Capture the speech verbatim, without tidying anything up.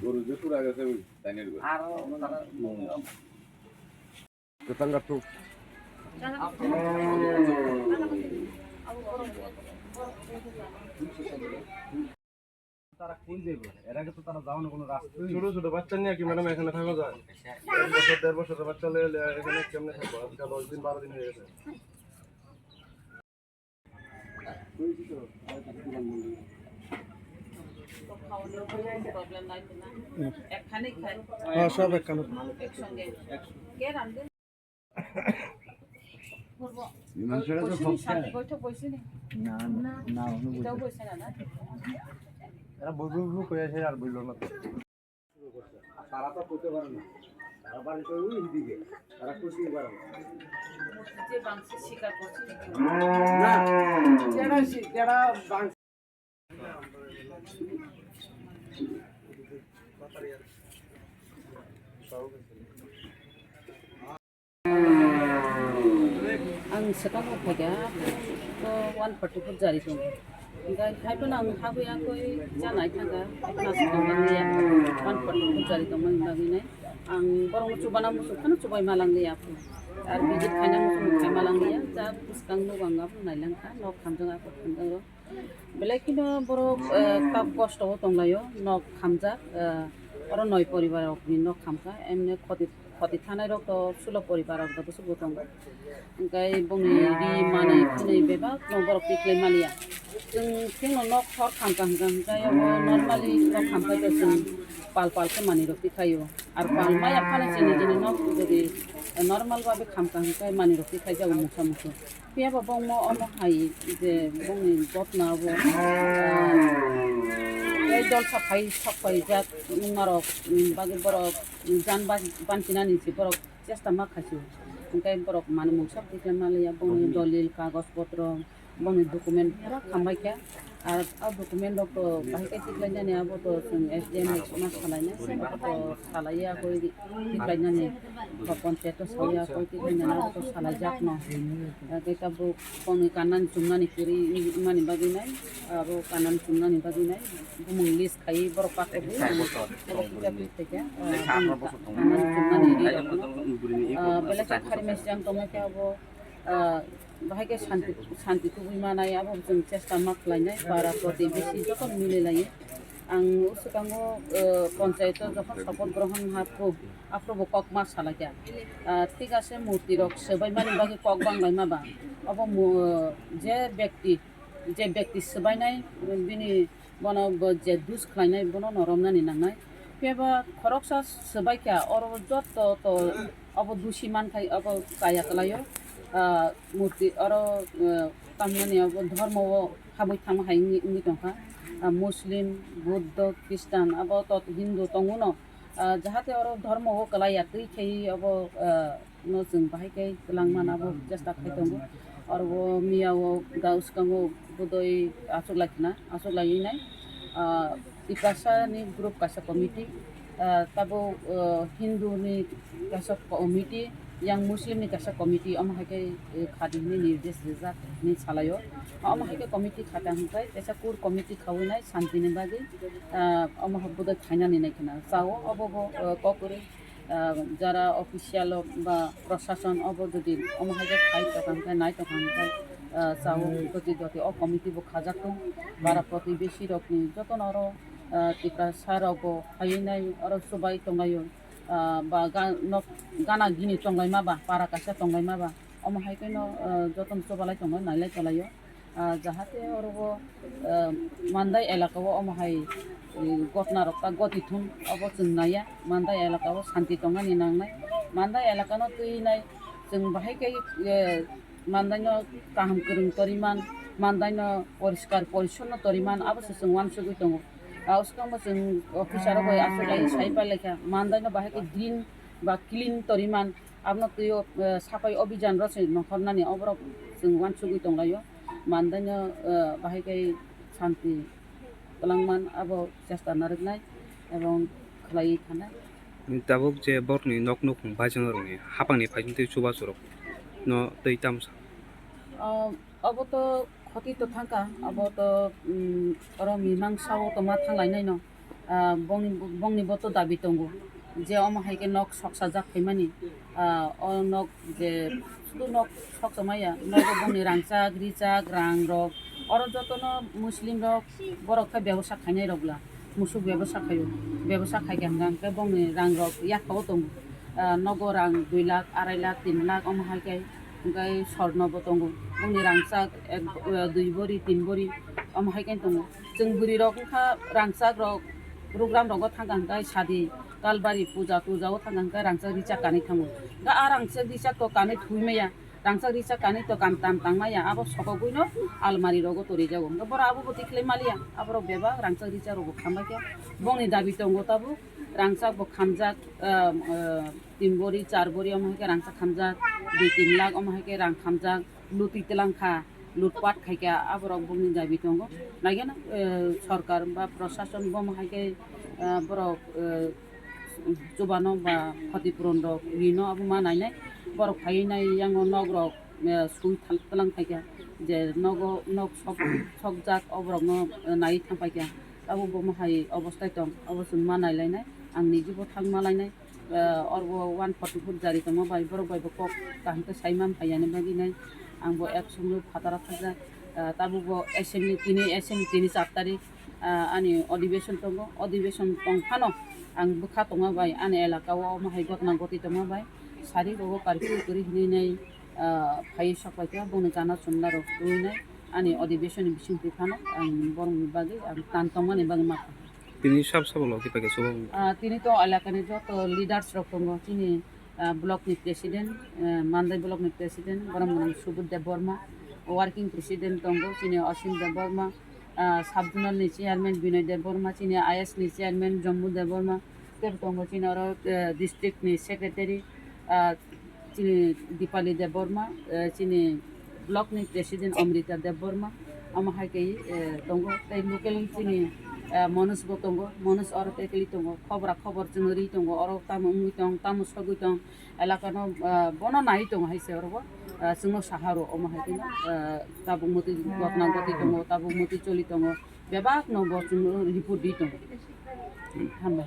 গরু যে পুরা গেছে, ওই তাই নিয়ে গেছে। তারা কোন যাইব? এর আগে তো তারা যাওয়ার কোনো রাস্তা নেই। ছোট ছোট বাচ্চা নিয়ে কি ম্যাডাম এখানে থাকা যায়? এক বছর, দেড় বছরের বাচ্চা নিয়ে এখানে কেমনে থাকবো? আজকে দশ দিন, বারো দিন হয়ে গেছে। হ্যাঁ, সব একখানে। একসঙ্গে। কে রান্ধে? করবো। মীমাংসাটা তো বসিনি, সব শান্তি বৈঠক বসিনি? না, না, না, অন্য এটাও বৈঠক। বসে না, না? এরা বলবো বলবো করে আছে, আর বললো না তো। আর তারা তো করতে পারে না, তারা বাড়িতে ওই দিকে, তারা করতেই পারে না। যে বাংশে স্বীকার করছে নাকি? না, যারা সে-, যারা বাংশ- Ang swkang rok phaikha, to one forty foot jari tongo. Hingkhe haiphano ang habwi yakwi chanai thangkha, haiphano aswk tongmani ya, one forty foot jari tongmani bagwi nai. Ang borokno chubana muchung phano chubai ma langliya. Ar visit khaina muchung khai ma langliya. Ja bwskang nogo ang abono nailangkha, nok khamjak, aphuru khamjak rok. Belai kheno borok, eh, kap kosto o tonglaio, nok khamjak, eh, oro noi poribar rokni nok khamkha, emne khoti, khoti thanai rok to sulo poribar rok joto subo tongo. Hingkai bongni ri manwi khwnwi bebak no borok tikhlai maliya. Chwng kheno nok hor khamkha hwnkha hwnkhe omo normally nok khamkha khe chwng pal pal khe manwi rok tikhlaio. Ar pal maya phano chini chini nok jodi normal babe khamkha hwnkhe manwi rok tikhlai jago mungsa mungsu. Phiya ba bongmo omo hai je bongni jotna bo, ah, tei dol saphai sokpai jak wngmarok, um, bagwi borok, um, jan ban-, bantinani se borok chesta ma khaisio. Hingke borok mani mungsa tikhlai maliya, bongni dolil, kagoj potro, bongni document pura khambai kha. Ar o document rok to bahai khe tikhlai nani abo to chwng S D M rok ma salai nai, se to salai ya koi tikhlai nani, ba ponchayat to sai ya koi tikhlai nani abo to salai jak no. Tei tabuk bongni kanani chumnani kwrwi wngmani bagwi nai, abo kanani chumnani bagwi nai bumung list khai borok pakhogwi ang abo kisa kisa twi phaikha, ah, bini ka-, kanani chumnani ri rokno, ah, belai khe khari masiang tongma khe abo, ah, bahai khe santi, santi tubui manai abo chwng chesta ma khlainai para protibesi joto mililaiwi. Ang o swkango, ah, ponchayat o jokhon sopoth grohon hapkhu, aphuru bo kok ma salaikha. Ah, thik ase, murti rok swbaimani bagwi kok banglaima ba. Obo mu-, je bekti, je bekti swbainai, bini, bono bo je dus khlainai, bono no romnani nangnai. Phiya ba khoroksa swbaikha, oro joto to obo dusi mankhai, obo kaya kwlaio. Ah, murti oro, ah, tamnani obo dhormo o habwi thangma hai wngwi, wngwi tongkha. Ah, Muslim, Buddho, Christian, abo to Hindu tongo no. Ah, jahate oro dhormo o kwlaiya twi khei obo, ah, no chwng bahai khe kwlangmana abo chesta khai tongo. Oro o miya o ga swkango bodoi achuk lai khna, achuk lai nai. Ah, Tiprasa ni group kaisa committee, ah, tabo, ah, Hindu ni kaisa committee, yang Muslim ni kaisa committee, omo hai khe, eh, khadi hwnwi nirdesh rijak hwnwi salaio. Omo hai khe committee khata hwnkhe kaisa core committee khawi nai shanti ni bagwi, ah, omo hai bodoi khainani nai khna. Chao obo bo, ah, kok kwrwi. Ah, jara official rok ba prosason obo jodi omo hai khe khai tongkha hwnkhe, nai tongkha hwnkhe, ah, chao doti doti o committee bo khajak tong, para protibesi rokni jotono oro, ah, Tiprasa rok bo phaiwi nai oro chubai tonglaio, ah, ba ga-, nok gana gini tonglaima ba, para kaisa tonglaima ba, omo hai kheno, ah, jotono chubalai tongo, nailai tonglaio. Ah, jahate oro o, ah, Mandai elaka o omo hai, eh, gotna rok ta goti thung, obo chwng naiya. Mandai elaka o santi tongna ni nangnai. Mandai elaka no twi nai chwng bahai khe, eh, Mandai no kaham kwrwng toriman, Mandai no poriskar porisonno toriman, abo se chwng uansugwi tongo. Ah, uskang bo chwng officer rok bai aswk lai sai pai lai kha, Mandai no bahai khe green ba clean toriman, abono twi o, eh, sapai obijan rw se nongkhornani oborok chwng uansugwi tong lai o. Mandai no, eh, bahai khe santi twlangman abo chesta narwknai ebong khlaiwi thanai. Tabuk je borokni nok nukhung baijak rokni hapangni phaising twi chubachu rok no twi tamo sa? Ah, obo to khoti to thangkha, abo to, mm, oro mimang sao to ma thanglainai no. Ah, bongni, bongni bo to dabi tongo je omo hai khe nok soksa jak phaimani. Ah, o nok je sudu nok soksa maya, nogo bongni rangchak, richak, rang rok. Oro jotono Muslim rok, borok khe bebosa khainai rok bla, musuk bebosa khaio, bebosa khai khe hwnka hwnkhe bongni rang rok yaphao tongo. Ah, nogo rang dui lakh, arai lakh, tin lakh omo hai khe, hwnkhai sorno bo tongo, bongni rangchak ek, ah, dui bori, tin bori omo hai khe tongo. Chwng bwrwi rok wngkha rangchak rok, program rogo thangkha hwnkhai sadi, kalbari, puja, tuja o thangkha hwnkhai rangchak richak kanwi thango. Hwnkhai a rangchak richak to kanwi thwi maya. Rangchak richak kanwi to kam tam tang maya, abo sokogwino almari rogo torijago. Hwnkhe borok abo bo tikhlai maliya, aborok bebak rangchak richak rogo khambaikha. Bongni dabi tongo tabuk, rangchak bo khamjak, ah, ah, tin bori, char bori omo hai khe rangchak khamjak, dui tin lakh omo hai khe rang khamjak, lutwi twlangkha, lutpat khaikha, aborok bongni dabi tongo. Naikhe no, eh, sorkar ba prosason bomo hai khe, ah, borok, eh, chubano ba khoti puron rok rino abo ma nainai. Borok phaiwi nai yango nok rok, eh, sui thal-, twlang phaikha je nogo nok sok, sokjak oborokno, eh, naiwi thang paikha. Abo bomo hai obostai tong, abo chwng ma nailainai, ang nijibo thang ma lainai. Eh, oro one forty four jari tongma bai borok bai bo kok kaham khe sai man phaiyani bagwi nai ang bo ek sumlo phataro thajak. Eh, tabuk bo assembly tini, assembly tini char tarik. Ah, ani odibeshon tongo, odibeshon tong phano ang bwkha tongma bai, ani elaka o omo hai gotna goti tongma bai, sari rogo curfew kwrwi hinwi nai, ah, phaiwi sok paikha, bongni gana chumla rok twiwi nai, ani odibeshon ni bising twi phano ang borokni bagwi ang tan tongmani bagwi ma. Tini sab sabo logi paikha subo. Ah, tini to elaka ni joto leaders rok tongo, chini ah, block ni president, ah, Mandai block ni president, borom gwnang Subud Debbarma, working president tongo, chini Asim Debbarma, ah, sub zonal ni chairman Binoy Debbarma, chini I S ni chairman Jammu Debbarma, ter tongo chini oro, ah, district ni secretary, ah, chini Dipali Debbarma, ah, chini block ni president Amrita Debbarma, omo hai khe, eh, tongo, tei local chini, eh, Manoj bo tongo, Manoj oro tei keli tongo, khobra khobor chwng ri tongo, oro tamo wngwi tong, tamo sogwi tong, elaka no, ah, bono nai tongo hai se oro bo, ah, chwngno saha rw omo hai kheno, ah, tabuk mwtwi gotna gotwi tongo, tabuk mwtwi choli tongo, bebak no bo chwngno report di tongo. Hambai.